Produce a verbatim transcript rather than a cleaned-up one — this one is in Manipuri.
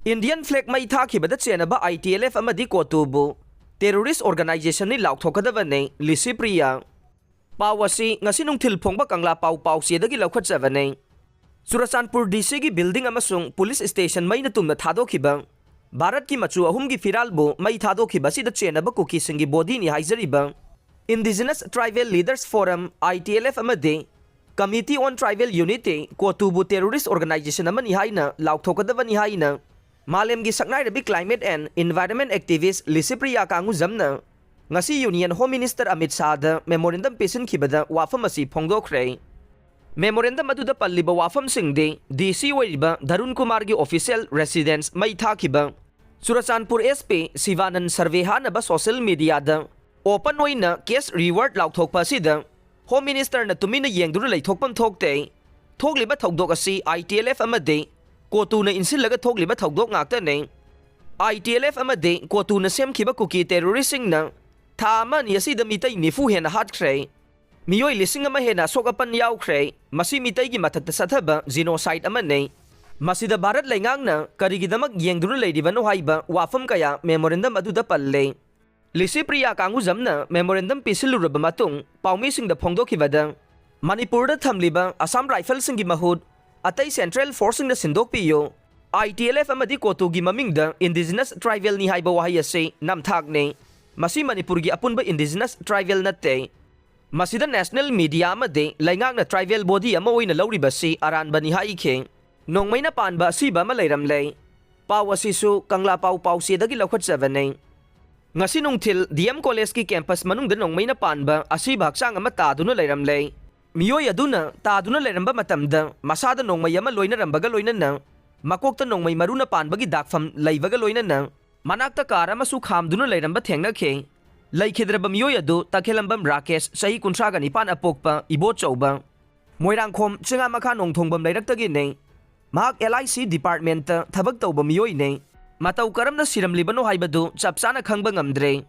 Indian flag ꯃꯩ ꯊꯥꯈꯤꯕꯗ ꯆꯦꯟꯅꯕ I T L F ꯑꯃꯗꯤ ꯀꯣꯇꯨꯕꯨ terrorist organizationꯅꯤ ꯂꯥꯎꯊꯣꯛꯀꯗꯕꯅꯤ, ꯂꯤꯁꯤꯄ꯭ꯔꯤꯌꯥ꯫ ꯄꯥꯎ ꯑꯁꯤ ꯉꯁꯤ ꯅꯨꯡꯊꯤꯜ ꯐꯣꯡꯕ ꯀꯪꯂꯥ ꯄꯥꯎ ꯄꯥꯎꯆꯦꯗꯒꯤ ꯂꯧꯈꯠꯆꯕꯅꯤ꯫ ꯆꯨꯔꯆꯥꯟꯄꯨꯔ D Cꯒꯤ building ꯑꯃꯁꯨꯡ police station ꯃꯩꯅ ꯇꯨꯝꯅ ꯊꯥꯗꯣꯛꯈꯤꯕ, ꯚꯥꯔꯠꯀꯤ ꯃꯆꯨ ꯑꯍꯨꯝꯒꯤ ꯐꯤꯔꯥꯜꯕꯨ ꯃꯩ ꯊꯥꯗꯣꯛꯈꯤꯕ ꯑꯁꯤꯗ ꯆꯦꯟꯅꯕ ꯀꯨꯀꯤꯁꯤꯡꯒꯤ bodyꯅꯤ ꯍꯥꯏꯖꯔꯤꯕ Indigenous Tribal Leaders Forum, I T L F ꯑꯃꯗꯤ Committee on Tribal Unity, ꯀꯣꯇꯨꯕꯨ terrorist organization ꯑꯃꯅꯤ ꯍꯥꯏꯅ ꯂꯥꯎꯊꯣꯛꯀꯗꯕꯅꯤ ꯍꯥꯏꯅ ꯃꯥꯂꯦꯝꯒꯤ ꯁꯛꯅꯥꯏꯔꯕꯤ climate and environment activist Licypriya ꯀꯥꯡꯒꯨꯖꯝꯅ ꯉꯁꯤ Union Home Minister Amit ꯁꯥꯍꯗ memorandum ꯄꯤꯁꯤꯟꯈꯤꯕꯗ ꯋꯥꯐꯝ ꯑꯁꯤ ꯐꯣꯡꯗꯣꯛꯈ꯭ꯔꯦ꯫ Memorandum ꯑꯗꯨꯗ ꯄꯜꯂꯤꯕ ꯋꯥꯐꯝꯁꯤꯡꯗꯤ D C ꯑꯣꯏꯔꯤꯕ ꯙꯔꯨꯟ ꯀꯨꯃꯥꯔꯒꯤ official residence ꯃꯩ ꯊꯥꯈꯤꯕ, Churachandpur S P ꯁꯤꯕꯥꯅꯟ ꯁꯔꯚꯦꯍꯥꯟꯅꯕ social mediaꯗ open ꯑꯣꯏꯅ cash reward ꯂꯥꯎꯊꯣꯛꯄ ꯑꯁꯤꯗ Home Ministerꯅ ꯇꯨꯃꯤꯟꯅ ꯌꯦꯡꯗꯨꯅ ꯂꯩꯊꯣꯛꯐꯝ ꯊꯣꯛꯇꯦ꯫ ꯊꯣꯛꯂꯤꯕ ꯊꯧꯗꯣꯛ ꯑꯁꯤ I T L F ꯑꯃꯗꯤ ꯀꯣꯇꯨꯅ ꯏꯟꯁꯤꯜꯂꯒ ꯊꯣꯛꯂꯤꯕ ꯊꯧꯗꯣꯛ ꯉꯥꯛꯇꯅꯤ꯫ I T L F ꯑꯃꯗꯤ ꯀꯣꯇꯨꯅ ꯁꯦꯝꯈꯤꯕ ꯀꯨꯀꯤ terroristꯁꯤꯡꯅ ꯊꯥ ꯑꯃ ꯑꯅꯤ ꯑꯁꯤꯗ ꯃꯤꯇꯩ ꯅꯤꯐꯨ ꯍꯦꯟꯅ ꯍꯥꯠꯈ꯭ꯔꯦ꯫ ꯃꯤꯑꯣꯏ ꯂꯤꯁꯤꯡ ꯑꯃ ꯍꯦꯟꯅ ꯑꯁꯣꯛ ꯑꯄꯟ ꯌꯥꯎꯈ꯭ꯔꯦ꯫ ꯃꯁꯤ ꯃꯤꯇꯩꯒꯤ ꯃꯊꯛꯇ ꯆꯠꯊꯕ genocide ꯑꯃꯅꯤ꯫ ꯃꯁꯤꯗ ꯚꯥꯔꯠ ꯂꯩꯉꯥꯛꯅ ꯀꯔꯤꯒꯤꯗꯃꯛ ꯌꯦꯡꯗꯨꯅ ꯂꯩꯔꯤꯕꯅꯣ ꯍꯥꯏꯕ ꯋꯥꯐꯝ ꯀꯌꯥ memorandum ꯑꯗꯨꯗ ꯄꯜꯂꯦ꯫ ꯂꯤꯁꯤꯄ꯭ꯔꯤꯌꯥ ꯀꯥꯡꯒꯨꯖꯝꯅ memorandum ꯄꯤꯁꯤꯜꯂꯨꯔꯕ ꯃꯇꯨꯡ ꯄꯥꯎꯃꯤꯁꯤꯡꯗ ꯐꯣꯡꯗꯣꯛꯈꯤꯕꯗ, ꯃꯅꯤꯄꯨꯔꯗ ꯊꯝꯂꯤꯕ Assam Riflesꯁꯤꯡꯒꯤ ꯃꯍꯨꯠ ꯑꯇꯩ central forceꯁꯤꯡꯅ ꯁꯤꯟꯗꯣꯛꯄꯤꯌꯨ꯫ I T L F ꯑꯃꯗꯤ ꯀꯣꯇꯨꯒꯤ ꯃꯃꯤꯡꯗ indigenous tribalꯅꯤ ꯍꯥꯏꯕ ꯋꯥꯍꯩ ꯑꯁꯤ ꯅꯝꯊꯥꯛꯅꯤ꯫ ꯃꯁꯤ ꯃꯅꯤꯄꯨꯔꯒꯤ ꯑꯄꯨꯟꯕ indigenous tribal ꯅꯠꯇꯦ꯫ ꯃꯁꯤꯗ national media ꯑꯃꯗꯤ ꯂꯩꯉꯥꯛꯅ tribal body ꯑꯃ ꯑꯣꯏꯅ ꯂꯧꯔꯤꯕꯁꯤ ꯑꯔꯥꯟꯕꯅꯤ ꯍꯥꯏꯈꯤ꯫ ꯅꯣꯡꯃꯩꯅ ꯄꯥꯟꯕ ꯑꯁꯤꯕ ꯑꯃ ꯂꯩꯔꯝꯂꯦ꯫ ꯄꯥꯎ ꯑꯁꯤꯁꯨ ꯀꯪꯂꯥ ꯄꯥꯎ ꯄꯥꯎꯆꯦꯗꯒꯤ ꯂꯧꯈꯠꯆꯕꯅꯤ꯫ ꯉꯁꯤ ꯅꯨꯡꯊꯤꯜ D M Collegeꯀꯤ campus ꯃꯅꯨꯡꯗ ꯅꯣꯡꯃꯩꯅ ꯄꯥꯟꯕ ꯑꯁꯤꯕ ꯍꯛꯆꯥꯡ ꯑꯃ ꯇꯥꯗꯨꯅ ꯂꯩꯔꯝꯂꯦ꯫ ꯃꯤꯑꯣꯏ ꯑꯗꯨꯅ ꯇꯥꯗꯨꯅ ꯂꯩꯔꯝꯕ ꯃꯇꯝꯗ ꯃꯁꯥꯗ ꯅꯣꯡꯃꯩ ꯑꯃ ꯂꯣꯏꯅꯔꯝꯕꯒ ꯂꯣꯏꯅꯅ ꯃꯀꯣꯛꯇ ꯅꯣꯡꯃꯩ ꯃꯔꯨꯅ ꯄꯥꯟꯕꯒꯤ ꯗꯥꯛꯐꯝ ꯂꯩꯕꯒ ꯂꯣꯏꯅꯅ ꯃꯅꯥꯛꯇ car ꯑꯃꯁꯨ ꯈꯥꯝꯗꯨꯅ ꯂꯩꯔꯝꯕ ꯊꯦꯡꯅꯈꯤ꯫ ꯂꯩꯈꯤꯗ꯭ꯔꯕ ꯃꯤꯑꯣꯏ ꯑꯗꯨ ꯇꯈꯦꯂꯝꯕꯝ ꯔꯥꯀꯦꯁ, ꯆꯍꯤ ꯀꯨꯟꯊ꯭ꯔꯥꯒ ꯅꯤꯄꯥꯟ ꯑꯄꯣꯛꯄ ꯏꯕꯣꯆꯧꯕ, ꯃꯣꯏꯔꯥꯡꯈꯣꯝ ꯆꯤꯉꯥꯃꯈꯥ ꯅꯣꯡꯊꯣꯡꯕꯝ ꯂꯩꯔꯛꯇꯒꯤꯅꯤ꯫ ꯃꯍꯥꯛ L I C departmentꯇ ꯊꯕꯛ ꯇꯧꯕ ꯃꯤꯑꯣꯏꯅꯤ꯫ ꯃꯇꯧ ꯀꯔꯝꯅ ꯁꯤꯔꯝꯂꯤꯕꯅꯣ ꯍꯥꯏꯕꯗꯨ ꯆꯞ ꯆꯥꯅ ꯈꯪꯕ ꯉꯝꯗ꯭ꯔꯦ꯫